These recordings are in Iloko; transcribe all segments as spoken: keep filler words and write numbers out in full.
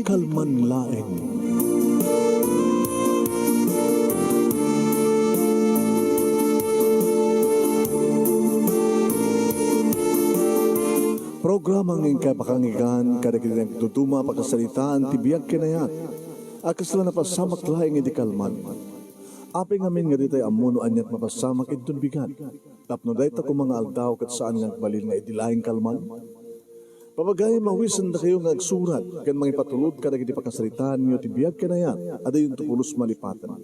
kalman laeng. Programa nga inkay pakangigan kadagiti nagduduma a pakasaritaan ti biag ken ayat a kasla napasamak laeng idi kalman. Apay ngamin nga ditay ammo no aniat mapasamak inton bigat? Tapno dayta koma nga aldaw ket saan nga agbalin nga idi laeng kalman? Papagayam, awisendakayo nga agsurat ken mangipatulod kadagiti pakasaritaanyo ti biag ken ayat a dayonto pulos malipaten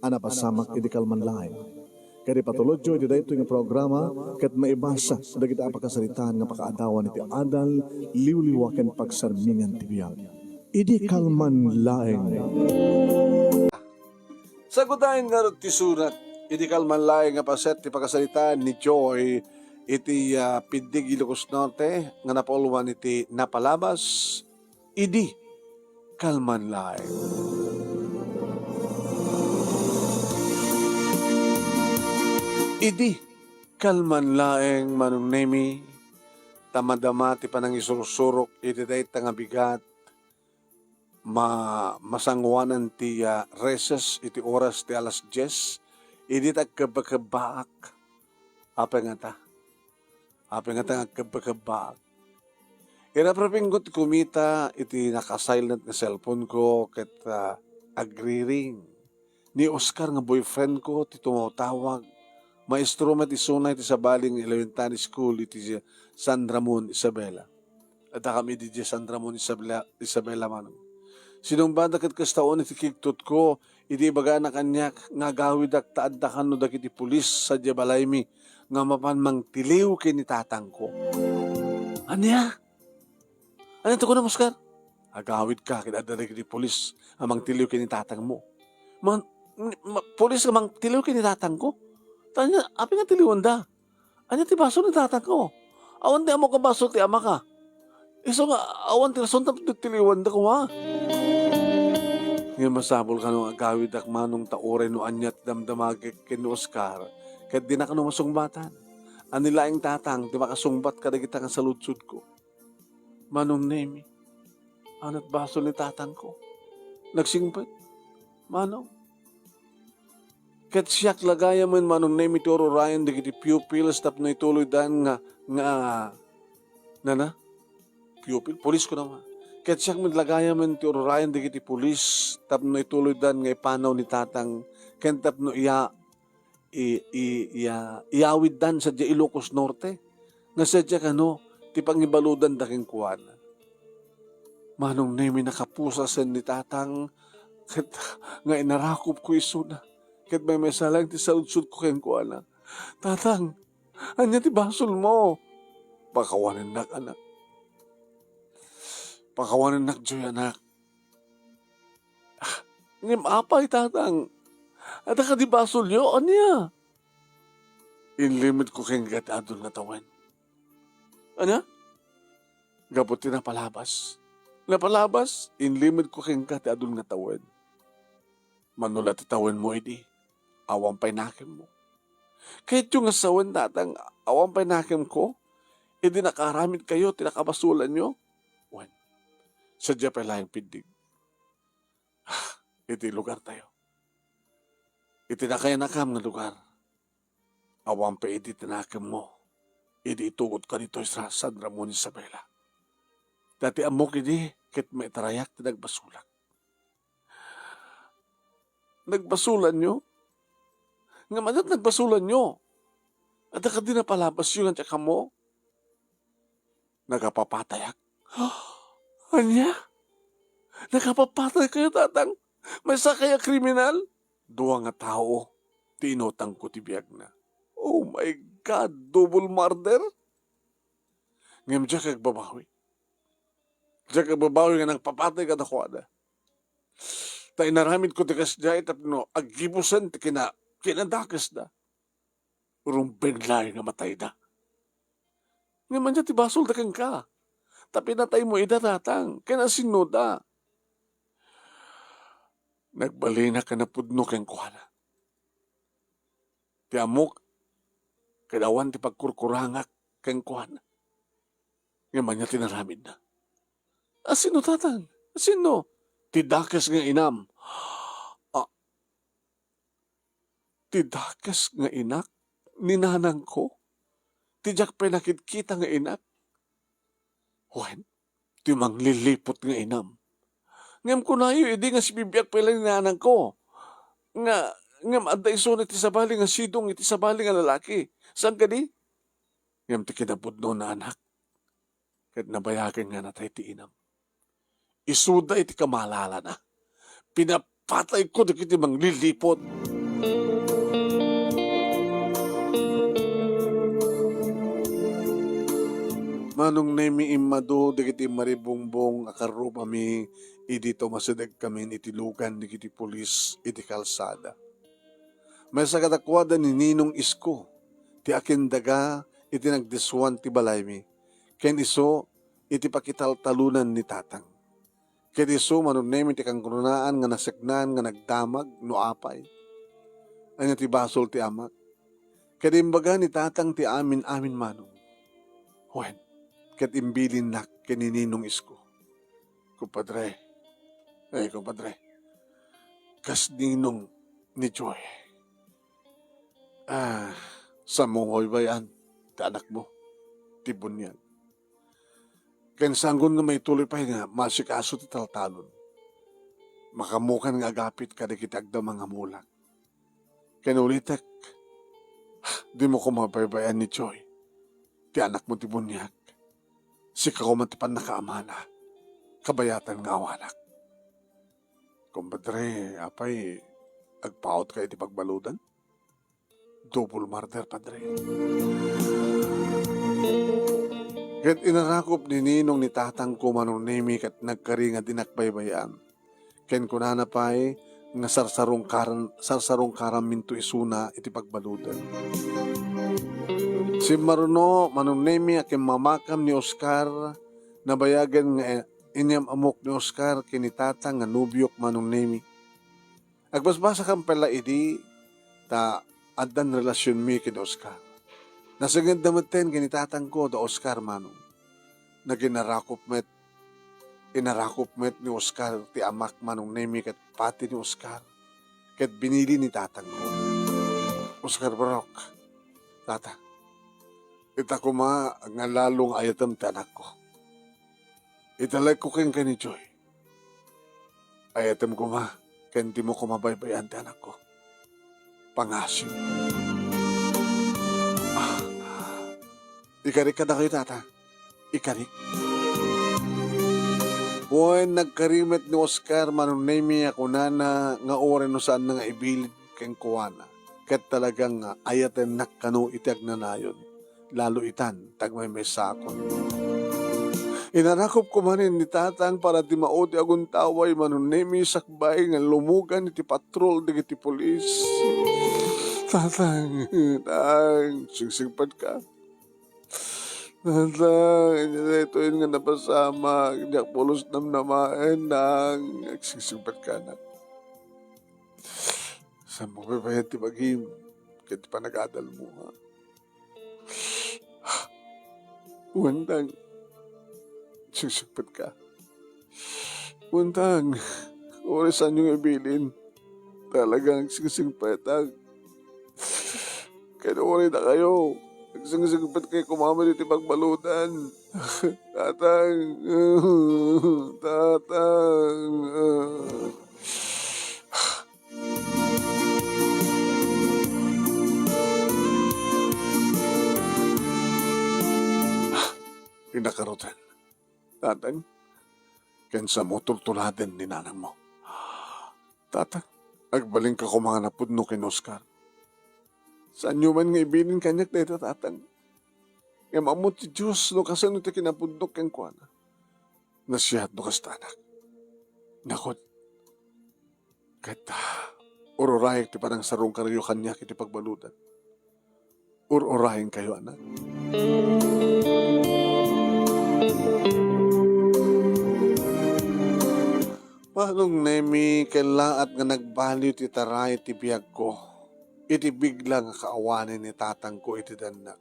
a napasamak idi kalman laeng. Ket ipatulodyo iti daytoy nga programa ket maibasa dagiti a pakasaritaan nga pakaadawan iti adal, liwliwa ken pagsarmingan ti biag. Idi kalman laeng. Sagudayen ngarud ti surat, idi kalman laeng nga paset ti pakasaritaan ni Joy iti, ah, Pindig, Ilocos Norte, nga napauluan iti Napalabas idi kalman laeng. Idi kalman laeng, Manong Nemi, ta madama ti panangisursurok iti dayta nga bigat, ma-, masangoanan ti, ah, recess iti oras ti alas dies, idi ta agkebbakebbaak. Apay ngata? Apay ngata nga agkebbakebbaak? Iraprapingko ti kumita iti naka-silent nga cellphone ko ket, ah, agriring. Ni Oscar nga boyfriend ko ti tumawtawag. Maestro met isuna iti sabali nga elementary school iti San Ramon, Isabela. Adda kami idiay San Ramon, Isabela, Isabela, Manong. Sinumbada ket kasta unay ti kigtot ko, idi ibagana kaniak nga agawidak ta adda kano dagiti pulis sadiay balaymi nga mapan mangtiliw ken ni tatangko. Ania? Ania ti kunam, Oscar? Agawidka ket adda dagiti pulis a mangtiliw ken ni tatangmo. Mang-, ma-, pulis a mangtiliw ken ni tatangko? Ta ania, apay nga tiliwenda? Ania ti basol ni tatangko? Awan ti ammok a basol ti amaka. Isu nga, awan ti rason tapno tiliwenda koma. Ngem masapul kano nga agawidak, Manong, ta uray no ania ti damdamagek ken ni Oscar, ket dinak kano masungbatan. Ania laeng tatang ti makasungbat kadagita nga saludsodko. Manong Nemi, anat basol ni tatangko? Nagsingpet, Manong. Ket siak la gayamen, Manong Nemi, ti ururayen dagiti pupils tapno ituloydan nga, nga, nana? Pupil? Pulis ko naman. Ket siak met la gayamen ti ururayen dagiti pulis tapno ituloydan nga ipanaw ni tatang ken tapno iya-, i-, i-, iya-, iyawiddan sadiay Ilocos Norte, nga sadiay kano ti pangibaludanda kenkuana. Manong Nemi, nakapusasen ni tatang ket nga inarakupko isuna, ket maymaysa laeng ti saludsodko kenkuana. Tatang, ania ti basolmo? Pakawanennak, anak. Pakawanennak, Joy, anak. Ah, ngem apay, tatang? Adda kadi basolyo? Ania? Inlimitko kenka ti adun nga tawen. Ania? Gapu ti napalabas. Napalabas, inlimitko kenka ti adun nga tawen. Mano la ti tawenmo idi, awan pay nakemmo. Kayatyo nga sawen, tatang, awan pay nakemko? Idi nakaaramidkayo ti nakabasolanyo? Wen, sadiay pay laeng Pindig. Iti lugartayo. Iti nakayan-akam nga lugar. Awan pay idi ti nakemmo, idi itugotka ditoy Sa-, San Ramon, Isabela. Ta ti ammok idi ket maitarayak ti nagbasolak. Nagbasolanyo? Ngem aniat nagbasolanyo? Adda kadi napalabasyo nga diak ammo? Nagapapatayak. Ania? Nagapapataykayo, tatang? Maysakayo a kriminal? Dua nga tao ti inutangko ti biagna. Oh my God, double murder? Ngem diak agbabawi. Diak agbabawi nga nagpapatay kadakuada. Ta inaramidko ti kasdiay tapno aggibusen ti kina-, kinadakesda. Rumbeng laeng a matayda. Ngem ania ti basolda kenka? Ta pinataymo ida, tatang, ken asinoda? Nagbalinak a napudno kenkuana. Ti ammok, ket awan ti pagkurkurangak kenkuana. Ngem ania ti naramidna? Asino, tatang? Sinno? Ti dakes nga inam. Ah, ti dakes nga inak ni nanangko? Ti diak pay nakidkita nga inak? Wen, ti mangliliput nga inam. Ngem kunayo idi nga sibibiag pay la ni nanangko. Nga, ngem adda isuna iti sabali nga sidong iti sabali nga lalaki. Saan kadi? Ngem ti kinapudno na anak, ket nabayagen nga natay ti inam. Isuda iti kamalalana. Pinapatayko dagiti mangliliput. Manong Nemi, immadu dagiti maribungbong a karrubami idi tumasidegkamin iti lugan dagiti pulis iti kalsada. Maysa kadakuada ni Ninong Isko ti akindaga iti nagdisuan ti balaymi, ken isu iti pakitaltalonan ni Tatang. Ket isu, Manong Nemi, ti kangrunaan nga naseknaan nga nagdamag no apay. Ania ti basol ti amak? Ket imbaga ni Tatang ti amin-amin, Manong. Wen, ket imbilinnak ken ni Ninong Isko. Kumpadre, ay, kumpadre, kas ninong ni Joy. Ah, saanmo nga baybay-an ti anakmo, ti buniag. Ken saanko nga maituloy pay nga maasikaso ti taltalon. Makaammokan nga agapit kadagiti agdama nga mulak. Ken ulitek, dimo koma baybay-an ni Joy, ti anakmo ti buniag. Sika koma ti pannakaamana, kabayatan nga awanak. Kumpadre, apay, agpaotka iti pagbaludan? Double murder, Padre. Ket inarakop ni Ninong ni Tatangko, Manong Nemi, ket nagkari nga dinak baybay-an. Ken kunana pay nga sarsarungkaran-, sarsarungkaranminto isuna iti pagbaludan. Simmaruno, Manong Nemi, a kimmamakam ni Oscar, nabayagen nga inyam-amok ni Oscar ken ni Tatang nga nobiok, Manong Nemi. Agbasbasakan pay la idi ta addan relasionmi ken ni Oscar. Nasengngedda metten ken ni Tatangko da Oscar, Manong. Naginarakop met, inarakop met ni Oscar ti amak, Manong Nemi, ket pati ni Oscar, ket binili ni Tatangko. Oscar Barok, Tata, ita koma nga lalo nga ayatem ti anakko. Italekko kenka ni Joy. Ayatem koma, ken dimo koma baybay-an ti anakko. Pangasim. Ah, ikarik kadakayo, Tata. Ikarik. Wen, nagkari met ni Oscar, Manong Nemi, a kunana nga uray no saanna nga ibilin kenkuana, ket talagang, ah, ayatennak kano iti agnanayon. Lalo itan, tagmaymaysakon. Inarakop koma ni Tatang para ti mao ti aguntaway, Manong Nemi, sakbay nga lumugan iti patrol dagiti pulis. Tatang, Tang, singsigpet ka. Tatang, ania daytoyen nga napasamak, diak pulos namnamaen, Tang. Agsingsigpet ka, anak. Saanmo pay baybayan ti bagim ken ti panagadalmo, ha? Wen, Tang, singsigpet ka. Wen, Tang, uray saanyo nga ibilin, talagang agsingsigpet, Tang. Ken uray dakayo, agsingsigpet kayo koma met iti pagbaludan. Tatang, Tatang. Inakaroten, Tatang, ken saanmo tultuladen ni nanangmo. Tatang, agbalinka koma nga napudno ken Oscar. Saanyo man nga ibilin kaniak dayta, Tatang. Ngem ammo ti Dios no kasano ti kinapudnok kenkuana. Nasayaat no kasta, anak. Nakon, ket, ah, ururayek ti panangsarungkaryo kaniak iti pagbaludan. Ur-urayenkayo, anak. Manong Nemi, kellaat nga nagbaliw ti taray ti biagko iti bigla nga kaawanen ni tatangko iti dannak.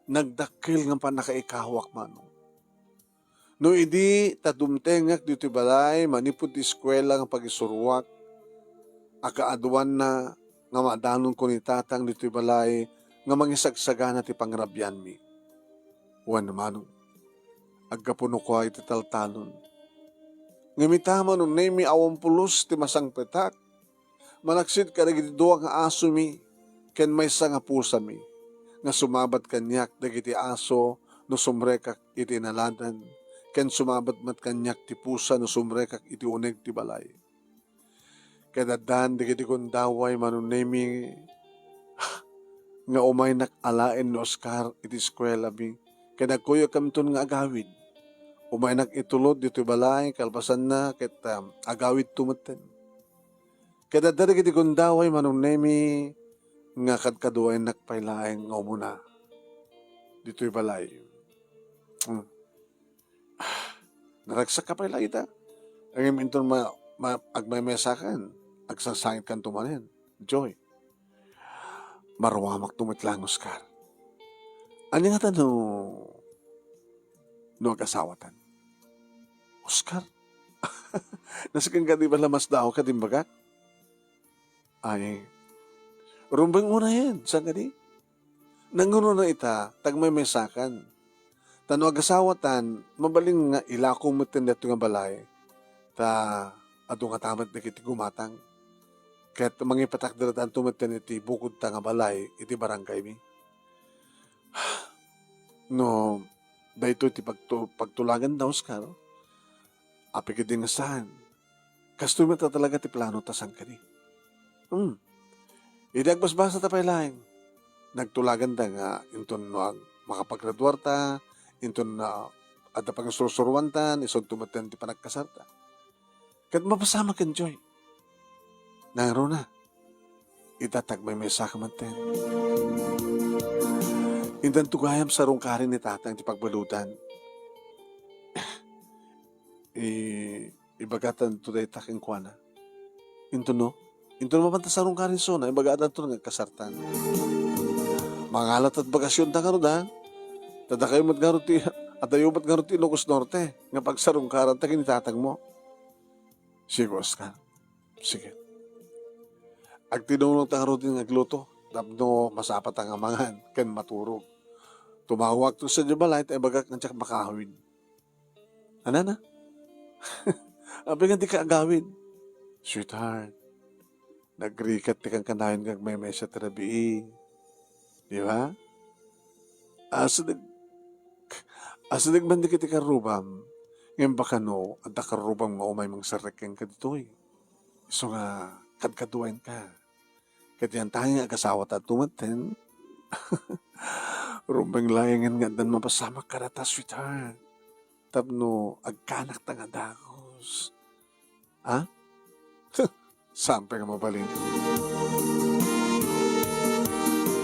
Nagdakkel nga pannakaikawak, Manong. No idi ta dumtengak ditoy balay manipud ti eskuela nga pagisuroak, a kaaduanna nga madanonko ni Tatang ditoy balay nga mangisagsagana ti pangrabianmi. Wen, Manong, aggapuno kua iti taltalon. Ngem ita, Manong Nemi, awan pulos ti masangpetak. Manaksit kadagiti dua nga asomi ken maysa nga pusami, nga sumabat kaniak dagiti aso no sumrekak iti inaladan, ken sumabat met kaniak ti pusa no sumrekak iti uneg ti balay. Ket addan dagiti gundaway, Manong Nemi, nga umaynak alaen ni Oscar iti eskuelami, ket agkuyakamton nga agawid. Umaynak itulod ditoy balay, kalpasanna, ket, um, agawidto metten. Ket adda dagiti gundaway, Manong Nemi, nga kadkaduaennak pay laeng nga umuna ditoy balay. Hmm. Naragsak ka pay la ita. Ngem inton ma-, ma-, agmaymaysakan, agsasangitkanto manen. Joy, maruamakto met laeng, Oscar. Ania ngata no, no agasawatan? Oscar? Nasken ka di ba lamas daw ka dimbagak? Ay, rumbeng unayen, saan kadi? Nangruna ita, tagmaymaysakan. Ta no agasawatan, mabalin nga ilako metten daytoy nga balay, ta adu ngata met dagiti gumatang. Ket mangipatakderdanto metten iti bukodta nga balay iti barangaymi. No, daytoy ti pagtu-, pagtulaganda, Oscar. Apay ketdi nga saan? Kastoy met a talaga ti planota, saan kadi? Hmm. Idi agbasbasata pay laeng, nagtulaganda nga inton no ag-, makapagraduarta, inton, ah, adda pangisursuroanta, isunto metten ti panagkasarta. Ket mapasamak ken Joy. Nangruna, ita tagmaymaysakan metten. Intanto gayam sarungkarin ni Tatang ti pagbaludan. I-, ibagatanto dayta kenkuana. Inton no? Inton mapanta sarungkarin isuna, ibagatanto nga agkasartan. Mangalat at bakasyonta ngarud, ha? Ta dakayo met ngarud ti, adayo met ngarud ti Ilocos Norte, nga pagsarungkaranta ken ni Tatangmo. Sige, Oscar. Sige. Agtinulongta ngarud nga agluto, tapno masapata nga mangan ken maturog. Tumawagto sadiay balay ta ibagak nga diak makaawid. Anana? Apay nga dika agawid? Sweetheart, nagrigat ti kankanayon nga agmaymaysa ti rabii. Di ba? Asideg, asideg man dagiti karrubam, ngem baka no, adda karrubam nga umay mangserrek kenka ditoy. Isu nga, kadkaduaenka. Ket yantangay nga agasawatanto metten, rumbeng laengen nga addan mapasamak kadata, sweetheart. Tapno agkanakta nga dagus. Ha? Saan pay nga mabalin?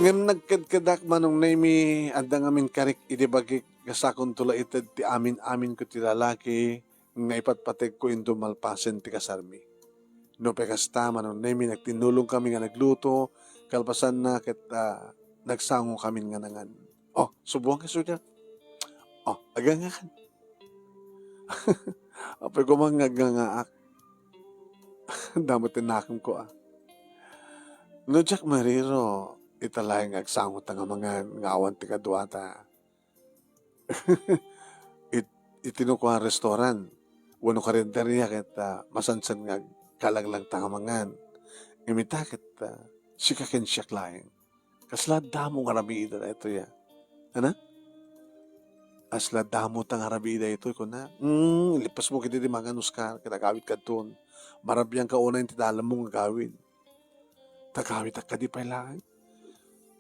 Ngem nagkedkedak, Manong Nemi, adda ngamin karik idi bagik, nga sakonto la ited ti amin-aminko ti lalaki nga ipatpategko inton malpasen ti kasarmi. Nupay kasta, Manong Nemi, nagtinulongkami nga nagluto, kalpasanna ket, ah, nagsangokami nga nangan. Oh, subuan kayo, Sir Jack. Oh, agangakan. Apay ko man nga agangaak. Damot ti nakem ko, ah. No, Jack Mariro, ita laeng nga agsangota nga mangan nga awan ti kaduata. It-, iti no kua restaurant, wenno karinderya ket, ah, masansan nga agkalaglag ta nga mangan. Ngem ita ket, ah, sika ken siak laeng. Kasla damo nga rabiida daytoy, a. Ana? Kasla damo ta nga rabiida daytoy, kuna. Hmm, ilipasmo ketdi ti mangan, Oscar, ket agawidka adton. Marabianka unay ti dalanmo nga agawid. Tagawidak kadi pay laeng?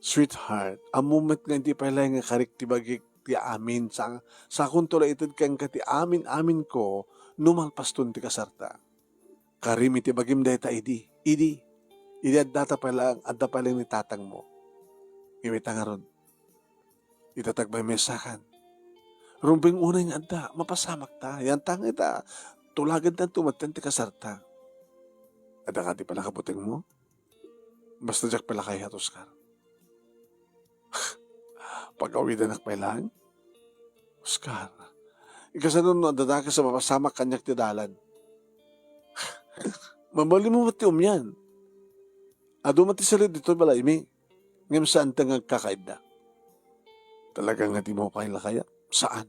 Sweetheart, ammo met nga idi pay laeng nga karik ti bagik ti amin, sa-, sakonto la ited kenka ti amin-aminko no malpaston ti kasarta. Karim iti bagim dayta idi, idi, idi addata pay laeng, adda pay laeng ni tatangmo. Ngem ita ngarud, ita tagmaymaysakan. Rumbeng unay nga adda, mapasamakta. Yantangay ta, tulagentanto metten ti kasarta. Adda kadi pay la kabutengmo? Basta diak pay la kayat, Oscar. Pagawidanak pay laeng? Oscar, Kasano no adda dakes a mapasamak kaniak ti dalan? Mabalinmo met ti umian. Adu met ti saliw ditoy balaymi, ngem saanta nga agkakaidda. Talaga nga dimo pay la kayat? Saan?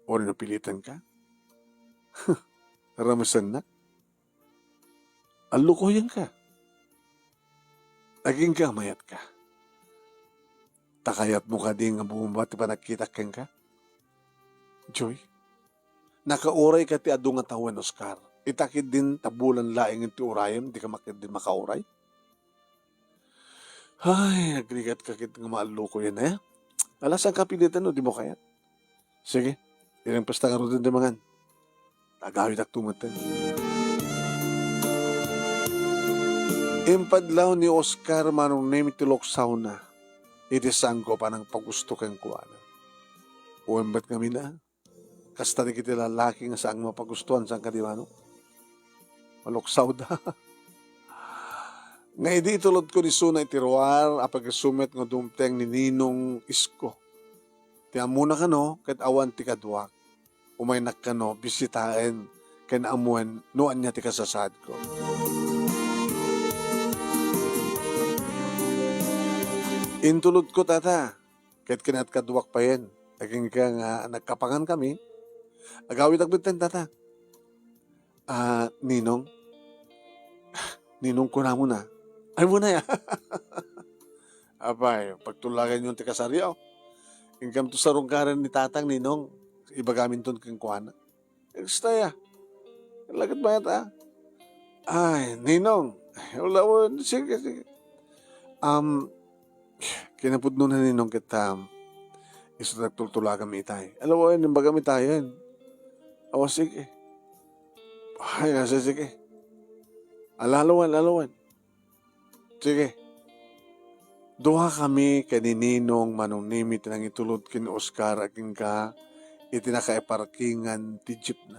Uray no pilitanka? Ramesennak? Allukoyenka. Agingga a mayatka. Ta kayatmo kadi nga bumaba ti panagkitak kenka? Joy, nakaurayka ti adu nga tawen, Oscar. Ita ketdin ta bulan laengen ti urayem, dika met ketdin makauray? Ay, agrigatka ket nga maallukoyen, eh. Ala, saanka pilitan no dimo kayat? Sige, ilang pasta ngaruden ti mangan. Agawidakto metten. Impadlaw ni Oscar Manong Nemi ti luksawna iti saanko a panangpagusto kenkuana. Wen met ngamin a, kasta dagiti lalaki nga saan nga mapagustuan, saan kadi, Manong? Maluksawda. Nga idi itulodko ni Suna iti ruar, apag-isu met nga dumteng ni Ninong Isko. Ti ammona kano, ket awan ti kaduak. Umaynak kano bisitaen ken ammoen no ania ti kasasaadko. Intulodko, Tata, ket kinatkaduak payen. Agingga nga nagkapangan kami, agawidak metten, Tata. Ah, Ninong? Ninong kunamon a. Ay, muna ya. Apay, pagtulaganyon ti kasaryo. Inkamto sarungkaran ni Tatang, Ninong. Ibagaminton kenkuana. Kasta ya. Laket mayat a. Ay, Ninong. Wala, wala. Sige, sige. Um, kinapudno na, Ninong, ket, um, isu nagtultulagan mi itay. Ala, wen, imbagam itayen. Awa, sige. Ay, nasa, sige. Ala, ala, wen, ala, wen. Sige. Dua kami ken ni Ninong Manong Nemi ti nangitulod ken ni Oscar agingga iti nakaiparkingan ti jeepna.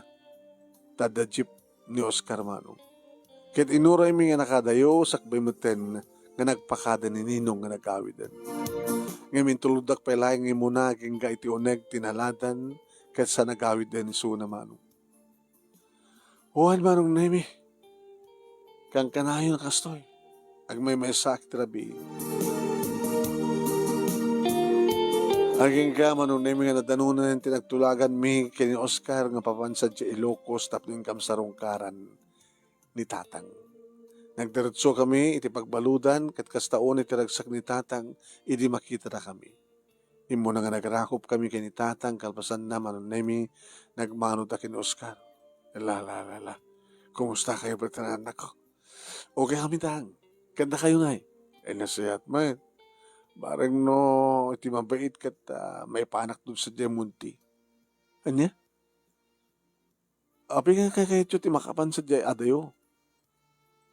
Ta adda jeep ni Oscar Manong. Ket inuraymi nga nakadayo, sakbay metten nga nagpakada ni Ninong nga nagawiden. Ngem intuloddak pay laeng nga immuna agingga iti uneg ti naladan ket saan a gawiden ni Suna Manong. Wen, Manong Nemi, kankanayon a kastoy, agmaymaysaak iti rabii. Agingga, Manong Nemi, nga nadanonen ti nagtulaganmi ken ni Oscar nga papan sadiay Ilocos tapno inkam sarungkaran ni Tatang. Nagdiretsokami iti pagbaludan ket kasta unay ti ragsak ni Tatang idi makitanakami. Immuna nga nagrakopkami ken ni Tatang, kalpasanna, Manong Nemi, nagmanodda ken ni Oscar. La, la, la, la. Kumustakayo, bertan, anakko? Okay kami, Tang. Ket dakayo ngay? Ay, nasayaat met. Bareng no iti mabait ket, ah, maipanakto sadiay Monte. Ania? Apay nga kayatyo ti makapan sadiay adayo?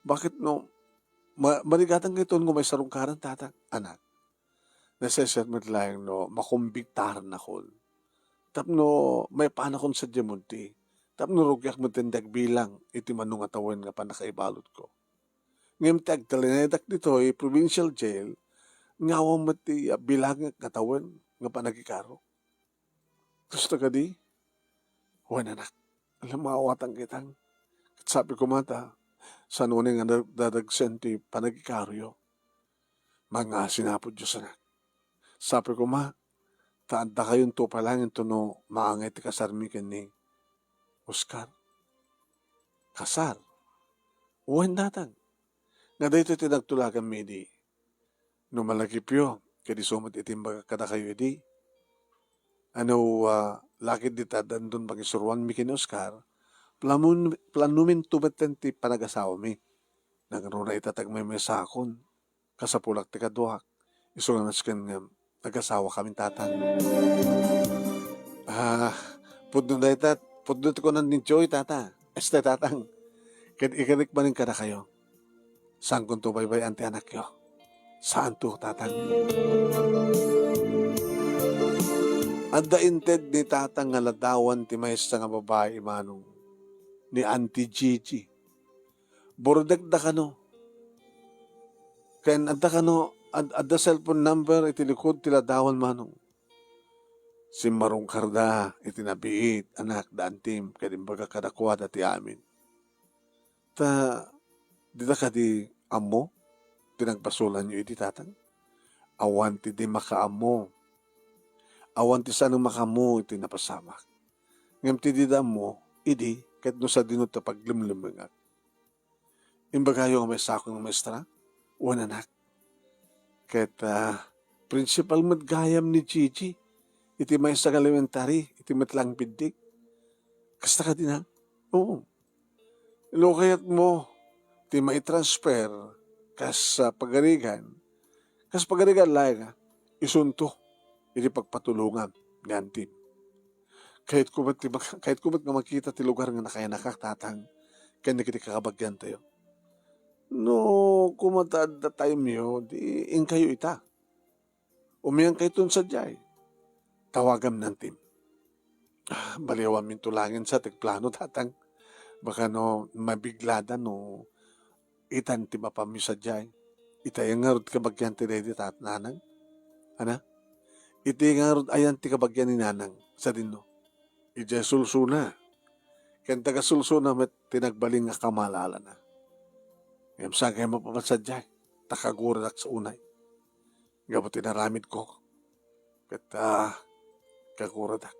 Baket no ma-, marigatan kayton nga umaysarungkaran, Tatang? Anak, nasayaat met laeng no makumbiktaranakon tapno maipanakon sadiay Monte, tapno rugiak metten ti agbilang iti mano nga tawen nga pannakaibaludko. Ngem ti agtalinedak ditoy provincial jail, ngawan met ti, ah, bilangek nga tawen nga panagikaro. Kasta kadi? Wen, anak, ala, maawatan kay Tang. Ket sapay koma ta saan unay nga da-, dadagsen ti panagikaroyo. Mangngaasin, Apo Dios, anak. Sapay koma ta addakayonto pay laeng intono maangay ti kasarmi ken ni Oscar. Kasar? Wen, Tatang. Nga daytoy ti nagtulaganmi idi. No malagipyo, ket isu met iti imbagak kadakayo idi. Ano, ah, lakid dita dandon pangisuroanmi ken ni Oscar, planum-, planuminto metten ti panagasawami. Nangruna ita ti agmaymaysaakon. Kasapulak ti kaduak. Isu nga nasken nga agasawakami, Tatang. Ah, pudno dayta, pudno ti kunan ni Joy, Tata. Este, Tatang. Ket ikarik manen kadakayo. Saankonto baybay-an ti anakyo. Saanto, Tatang. Adda inted ni Tatang nga ladawan ti maysa nga babai, Manong, ni Auntie Gigi. Burdekda kano. Ken adda kano, ad-, adda cellphone number iti likud ti ladawan, Manong. Simmarungkarda iti nabiit, anak, da Antim, ket imbaga kadakuada ti amin. Ta, dida kadi ammo ti nagbasolanyo idi, tatang? Awan ti di makaammo. Awan ti saan a makaammo iti napasamak. Ngem ti dida ammo, idi, ket no sadino ti paglemlemmengak. Imbagayo nga maysakon nga maestra, wen anak. Ket, ah, principal met gayam ni Gigi, iti maysa nga elementary, iti met lang biddig. Kasta kadi na? Oo. No kayatmo ti maitransfer kas, ah, Pagarigan, kas Pagarigan laeng, isunto iti pagpatulongam ni Antim. Kayatko met ti mak-, kayatko met nga makita ti lugar nga nakayanakak, tatang, ken dagiti kakabagiantayo. No, koma ta adda time-yo, di inkayo ita. Umiankayton sadiay. Tawagam ni Antim. Ah, baliwan min tulangin sa ti plano, tatang. Baka no, mabigladan no itan ti mapanmi sadiay. Itay ngarud kabagian ti daydi tat-, nanang? Ana? Iti ngarud ayan ti kabagian ni nanang, sadino? Idiay sulsuna. Ken taga-sulsuna met ti nagbalin nga kamalaalana. Ngem saan kayo mapapan sadiay, ta kaguradak sa unay. Gapu ti naramidko. Ket, ah, kaguradak.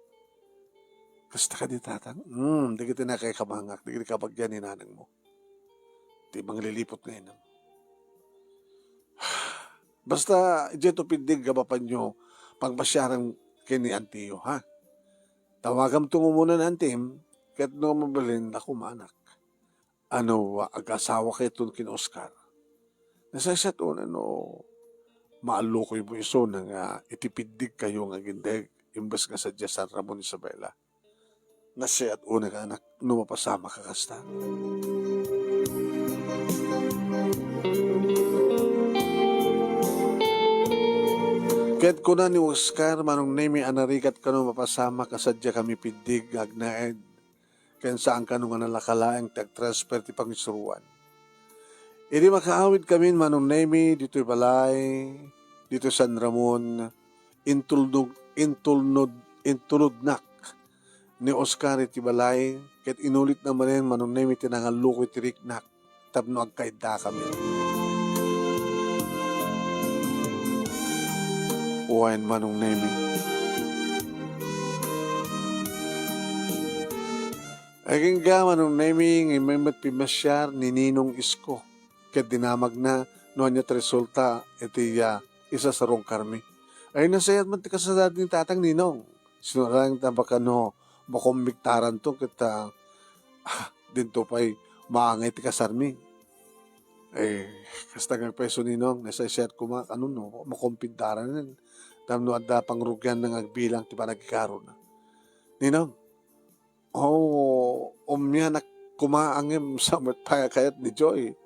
Kasta kadi, tatang? Hmm, dagiti nakaikamangak, dagiti kabagian ni nanangmo. Ti mangliliput nga inam. Basta, idiay to piddig nga mapanyo pagmasiaran ken ni antiyo, ha? Tawagamto nga umuna ni Antim, ket no mabalin, kumanak. Ano, agasawakayton ken Oscar? Nasaysat una no maallukoymo isuna nga iti piddigkayo nga agindeg, imbes nga sadiay San Ramon, Isabela. Nasaysat una nga anak, no mapasamak a kasta. Ket kuna ni Oscar, Manong Nemi, a narigat kano mapasamak a sadiay kami piddig nga agnaed, ken saan kano nga nalaka laeng ti agtransfer ti pangisuroan. Idi makaawid kami, Manong Nemi, ditoy balay, ditoy San Ramon, intulnog-, intulnod-, intulodnak ni Oscar iti balay, ket inulitna manen, Manong Nemi, ti nangallukoy ti riknak tapno agkaiddakami. Wen, Manong Nemi. Agingga, Manong Nemi, nga immay met pimmasiar ni Ninong Isko ket dinamagna no ania ti resulta iti, ah, isasarungkarmi. Ay, nasayaat met ti kasasaad ni Tatang, Ninong. Sino lang ta baka no makombiktaranto ket, ah, ah, dinto pay maangay ti kasarmi. Eh, kasta nga pay isu, Ninong, nasaysayat koma, ano no, makombiktaran tapno adda pangrugianna nga agbilang ti panagikarona. Ninong, oh, umianak koma ngem sa met pay a kayat ni Joy.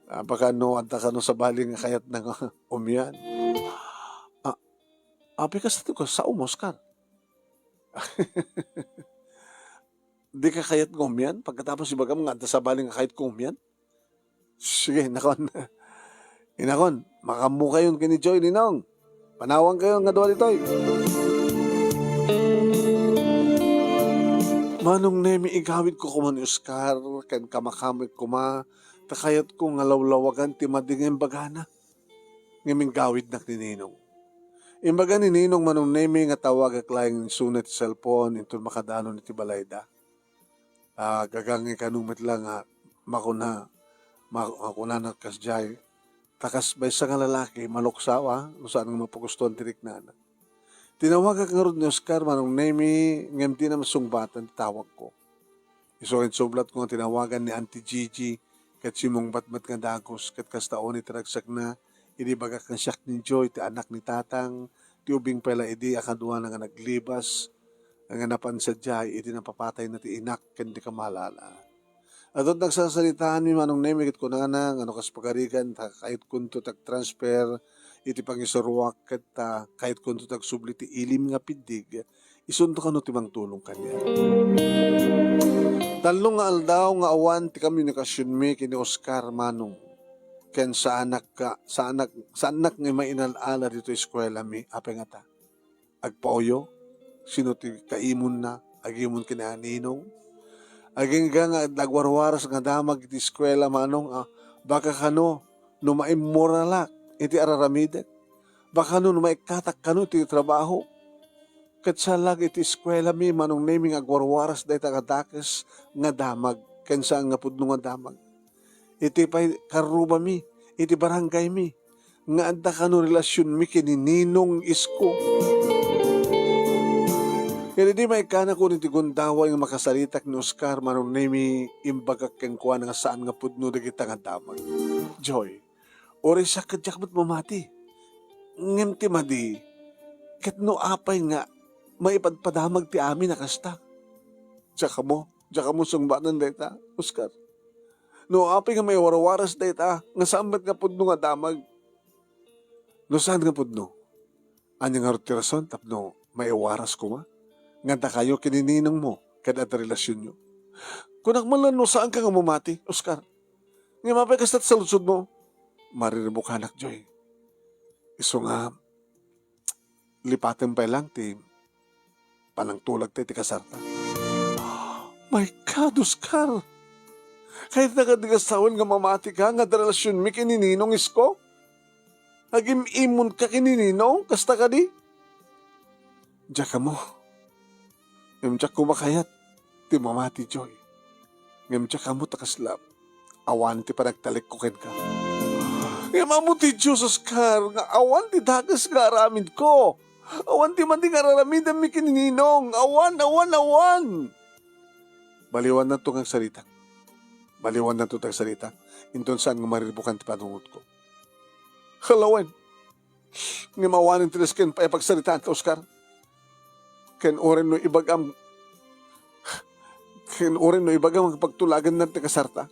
Ah, baka no, adda kano sabali nga kayatna nga umian. Ah, apay kasta ti kasta, Oscar? Dika kayat nga umian? Pagkatapos ibagam nga adda sabali nga kayatko umian? Sige, inakon. Inakon, makaammokayon ken ni Joy, Ninong. Panawankayon nga dua ditoy. Manong Nemi, igawidko koma ni Oscar, ken kamakamik koma, ta kayatko nga lawlawagan ti madi nga imbagana. Ngem inggawidnak ni Ninong. Imbaga ni Ninong, Manong Nemi, nga tawagak laeng isuna ti cellphone inton makadanon iti balayda. Ah, gagangi kano met la nga makuna, ma-, makunana kasdiay, ta kas maysa nga lalaki, maluksawa, no saan nga mapagustuan ti riknana. Tinawagak ngarud ni Oscar, Manong Nemi, ngem dina masungbatan ti tawagko. Isu nga insublatko nga tinawagan ni Auntie Gigi, ket simungbat met nga dagus, ket kasta unay ti ragsakna, idi ibagak nga siak ni Joy, ti anak ni Tatang, ti ubing pay la idi a kaduana nga naglibas, nga napan sadiay idi napapatayna ti inak ken ti kamalala. Adto't nagsasaritaanmi, Manong Nemi, ket kunana nga no kas pagarigan, ta kayatkonto ti agtransfer iti pangisuroak, ket, ah, kayatkonto ti agsubli ti ilim nga piddig, isunto kano ti mangtulong kaniak. Tallo nga aldaw nga awan ti komunikasionmi ken ni Oscar, Manong, ken saanak ka, saanak, saannak nga mainal-ala ditoy eskuelami, apay ngata? Agpauyo? sino ti kaimonna, agimon ken ni Ninong. Agingga nga adda agwarwaras nga damag iti eskuela, Manong, a, baka kano no maimmoralak iti araramidek, baka no maikkatak kano iti trabaho. Ket saan laeng iti eskuelami, Manong Nemi, nga agwarwaras dayta nga dakes nga damag ken saan nga pudno nga damag. Iti pay karrubami, iti barangaymi, nga adda kano relasionmi ken ni Ninong Isko. Ket idi maikkanakon iti gundaway nga makasaritak ni Oscar, Manong Nemi, imbagak kenkuana nga saan nga pudno dagita nga damag. Joy, uray siak ket diak met mamati. Ngem ti madi, ket no apay nga maipadpadamag ti amin a kasta? Diak ammo, diak ammo sungbaten dayta, Oscar. No apay nga maiwarwaras dayta, nga saan met nga pudno nga damag? No saan nga pudno, ania ngarud ti rason tapno maiwaras koma? Nga dakayo ken ni Ninongmo ket adda relasionyo. Kunak man la no saanka nga mamati, Oscar. Ngem apay kasta ti saludsodmo? Marirbukanak, Joy. Isu nga, lipaten pay laeng ti panangtulagta iti kasarta. My God, Oscar! Kayatna kadi nga sawen nga mamatika nga adda relasionmi ken ni Ninong Isko? Agim-imonka ken ni Ninong? Kasta kadi? Diak ammo. Ngem diak koma kayat ti mamati, Joy. Ngem diak ammo ta kasla awan ti panagtalekko kenka. Ngem ammo ti Dios, Oscar, nga awan ti dakes nga aramidko. Awan ti madi nga ar-aramidenmi ken ni Ninong. Awan, awan, awan! Baliwannanto nga agsaritak. Baliwannanto nga agsaritak. Inton saan nga marirbukan ti panunotko. Hala wen. Ngem awanen ti nasken pay a pagsaritaanta, Oscar. Ken uray no ibagam, ken uray no ibagam nga pagtulaganna ti kasarta,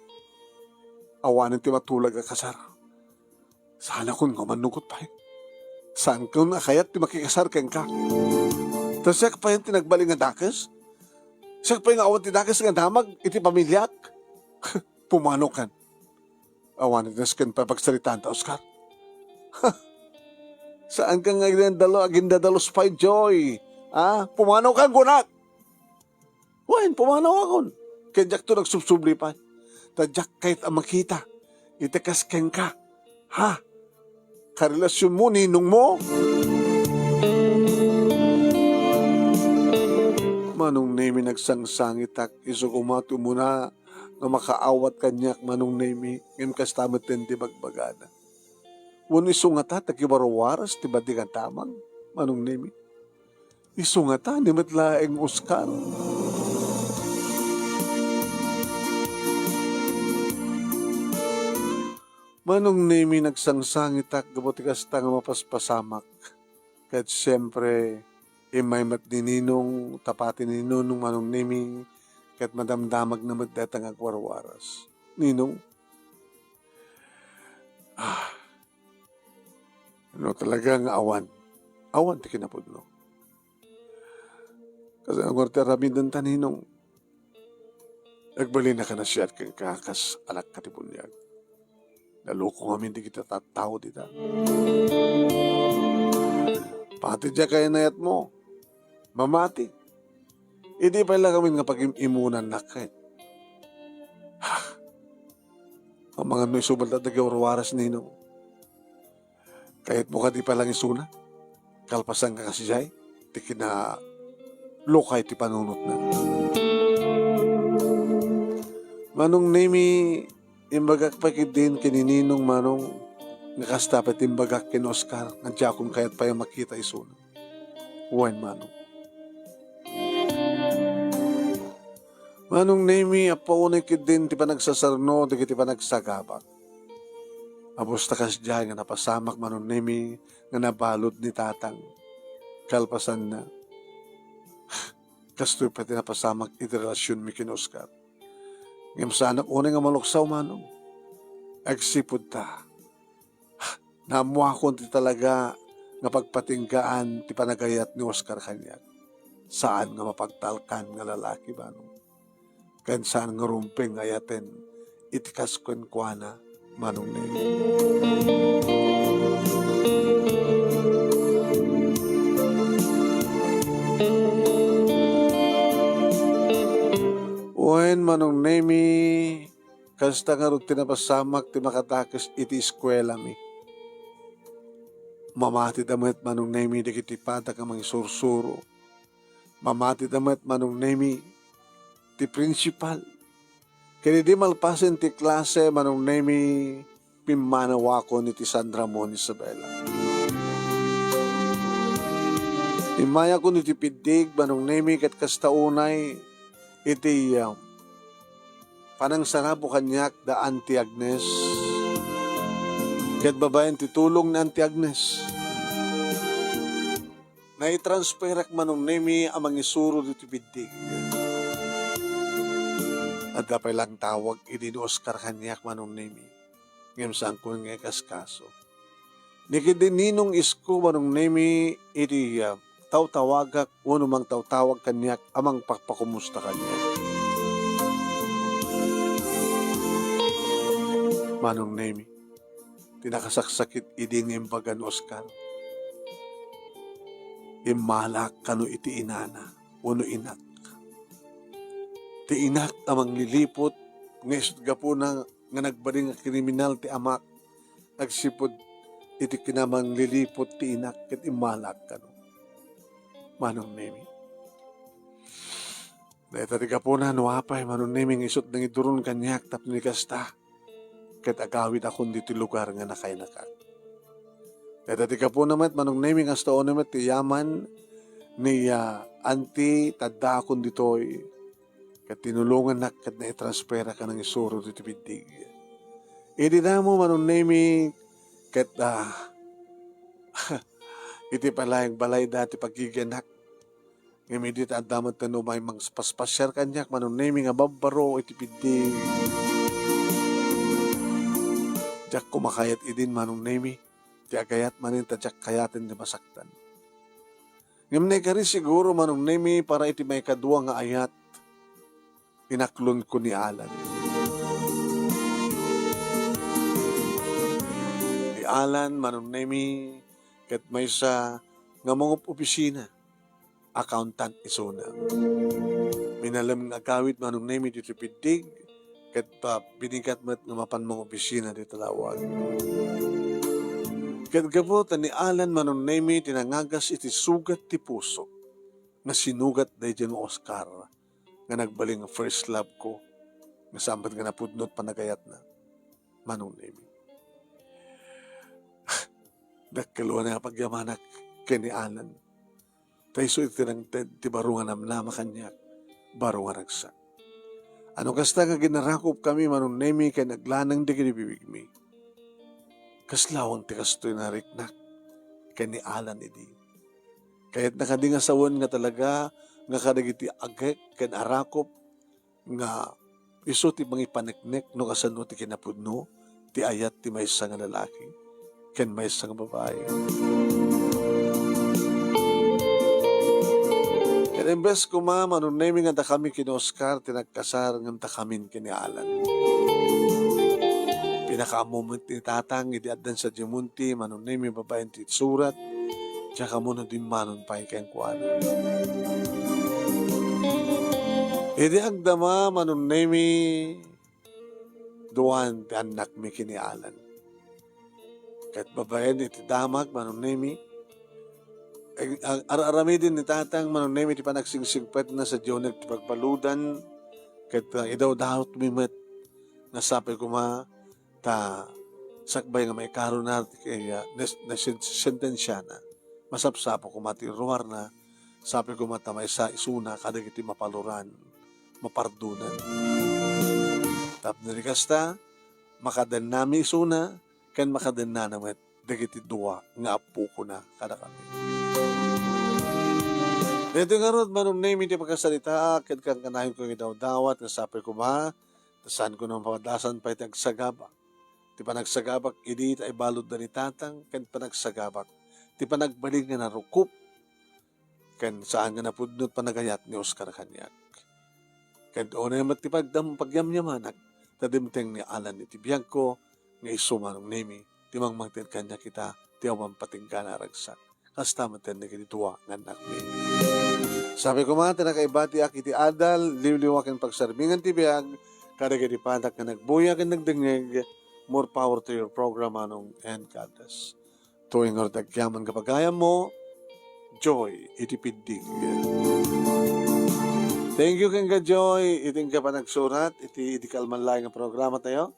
awanen ti matulag a kasar. Saanakon nga umannugot pay. Saankon a kayat ti makikasar kenka. Ta siak pay ti nagbalin nga dakes? Siak pay nga awan ti dakes nga damag iti pamiliak? Pumanokan. Awan ti nasken pay a pagsaritaanta, Oscar. Saanka nga agindadalo-, agindadalus pay, Joy. Ha? Pumanokan kunak! Wen, pumanokakon. Ket diakto nagsubsubli pay. Ta diak kayat a makita iti kas kenka. Ha? Karelasionmo, ninongmo? Manong Nemi, nagsangsangitak, isu koma ti umuna nga makaawat kaniak, Manong Nemi, ngem kasta metten ti bagbagana. Wenno isu ngata ti agiwarwaras ti madi nga damag, Manong Nemi? Isu ngata ni met laeng Oscar? Manong Nemi, nagsangsangitak gapu ti kasta nga mapaspasamak. Ket siempre, immay met ni Ninong, ta pati ni Ninong, Manong Nemi, ket madamdamagna met dayta nga agwarwaras. Ninong, ah, no talaga nga awan, awan ti kinapudno. Kas-, ngarud ti aramidenta, Ninong, agbalinaka a siak kenka kas anakka ti buniag. Nalukong amin dagiti tattao dita. Pati diay kainayatmo, mamati. Idi pay la ngamin nga pagim-imunannak ket, ha, amangan no isu met latta ti agiwarwaras, Ninong. Kayatmo kadi pay laeng isuna? Kalpasanka kasidiay ti kinalukay ti panunotna. Manong Nemi, imbagak pay ketdin ken ni Ninong, Manong, nga kasta pay ti imbagak ken Oscar nga diakon kayat pay a makita isuna. Wen, Manong. Manong Nemi, appo unay ketdin ti panagsasarno dagiti panagsagabak. Abusta kasdiay nga napasamak, Manong Nemi, nga nabalud ni Tatang. Kalpasanna, kastoy pay ti napasamak iti relasionmi ken Oscar. Ngem saanak unay nga maluksaw, Manong. Agsipud ta, naammoakon ti talaga nga pagpatinggaan ti panagayat ni Oscar kaniak. Saan nga mapagtalkan nga lalaki, Manong. Ken saan nga rumbeng nga ayaten iti kas kenkuana, Manong Nemi. Manong Nemi, kasta ngarud ti napasamak ti makadakes iti eskuelami. Mamatida met, Manong Nemi, dagiti padak a mangisursuro. Mamatida met, Manong Nemi, ti principal. Ken idi malpasen ti klase, Manong Nemi, pimmanawakon iti San Ramon Isabela. Immayakon iti Piddig, Manong Nemi, ket kasta unay iti, ah, panangsarabo kaniak da Auntie Agnes. Ket babaen ti tulong ni Auntie Agnes, naitransferak, Manong Nemi, a mangisuro ditoy Piddig. Adda pay langtawag idi ni Oscar kaniak, Manong Nemi. Ngem saankon nga ikaskaso. Ni ketdi Ninong Isko, Manong Nemi, iti, ah, tawtawagak wenno mangtawtawag kaniak a mangpakpakumusta kaniak. Manong Nemi, ti nakasaksakit idi nga imbaga ni Oscar, immalak kano iti inana wenno inak. Ti inak a mangliliput nga isut' gapuna nga nagbalin nga kriminal ti amak, agsipud iti kinamangliliput ti inak ket immalak kano. Manong Nemi. Dayta ti gapuna no apay, Manong Nemi, nga isut' nangiduron kaniak tapno ni kasta, ket agawidakon ditoy lugar nga nakainakak. Dayta ti gapuna met, Manong Nemi, nga kasta unay met ti yaman ni, ah, Auntie, taddaakon ditoy. Ket tinulongannak ket naitransferak a nangisuro ditoy Piddig. Idi damo, Manong Nemi, ket, ah, iti pay laeng balayda ti pagigiannak. Ngem idi ta adda met ti umay mangpaspasiar kaniak, Manong Nemi, nga babbaro iti Piddig. Diak koma kayat idin, Manong Nemi, ti agayat manen ta diak kayaten ti masaktan. Ngem naikari siguro, Manong Nemi, para iti maikadua nga ayat, inaklonko ni Alan. Ni Alan, Manong Nemi, ket maysa nga mangob-opisina, accountant isuna. Minalem nga agawid, Manong Nemi, ditoy Piddig, ket, ah, binigat met nga mapan mangob-opisina ditoy Talawag. Ket gapu ta ni Alan, Manong Nemi, ti nangagas iti sugat ti puso nga sinugat daydiay nga Oscar nga nagbalin nga first love ko, nga saan met nga napudno ti panagayatna, Manong Nemi. Dakkel unay a pagyamanak ken ni Alan. Ta isu iti nangted ti baro nga namnama kaniak, baro nga ragsak. A no kasta nga aginarakupkami, Manong Nemi, ken aglaneng dagiti bibigmi, kas laeng ti kastoy nga nariknak ken ni Alan idi. Kayatna kadi nga sawen nga talaga nga kadagiti agek ken arakup nga isu ti mangipaneknek no kasano ti kinapudno ti ayat ti maysa nga lalaki ken maysa nga babai. Ket imbes koma, Manong Nemi, nga dakami ken ni Oscar ti nagkasar, ngem dakamin ken ni Alan. Pinakaammo met ni Tatang idi addan sadiay monte, Manong Nemi, babaen ti surat, diak ammo no dimmanon pay kenkuana. Idi agdama, Manong Nemi, duan ti annakmi ken ni Alan. Ket babaen iti damag, Manong Nemi, ag-, ag-, ar-aramiden ni Tatang, Manong Nemi, ti panagsigsigpetna sadiay uneg ti pagbaludan, ket, ah, idawdawatmi met nga sapay koma ta sakbay nga maikarona ti kay, ah, nas-, nasen-, sentensiana, masapsapo koma ti ruarna, sapay koma ta maysa isuna kadagiti mapaluran, mapardonan. Tapno di kasta, makadennami isuna, ken makadennana met dagiti dua nga appokona kadakami. Daytoy ngarud, Manong Nemi, ti pakasaritaak ket kankanayon ko nga idawdawat nga sapay koma ta saanko no mapadasan pay ti agsagaba. Ti panagsagabak idi ta ibaludda ni Tatang ken panagsagabak ti panagbalin nga narukup ken saan nga napudno ti panagayat ni Oscar kaniak. Ket unay met ti pagdam-, pagyamyamanak ta dimteng ni Alan iti biagko nga isu, Manong Nemi, ti mangmangted kaniak ita ti awan patinggana a ragsak. Kasta met dagiti dua nga annakmi. Sabi koma, ti nakaibatiak iti adal, liwliwa ken pagsarbingan ti biag, kadagiti padak nga nagbuya ken nagdengngeg, more power to your program, Manong, and God bless. Tuloy nga rutag yaman kapagayammo, Joy, iti Pidding. Thank you, Ken ka Joy, iti ka panagsurat, iti, iti kalman laeng nga programa tayo.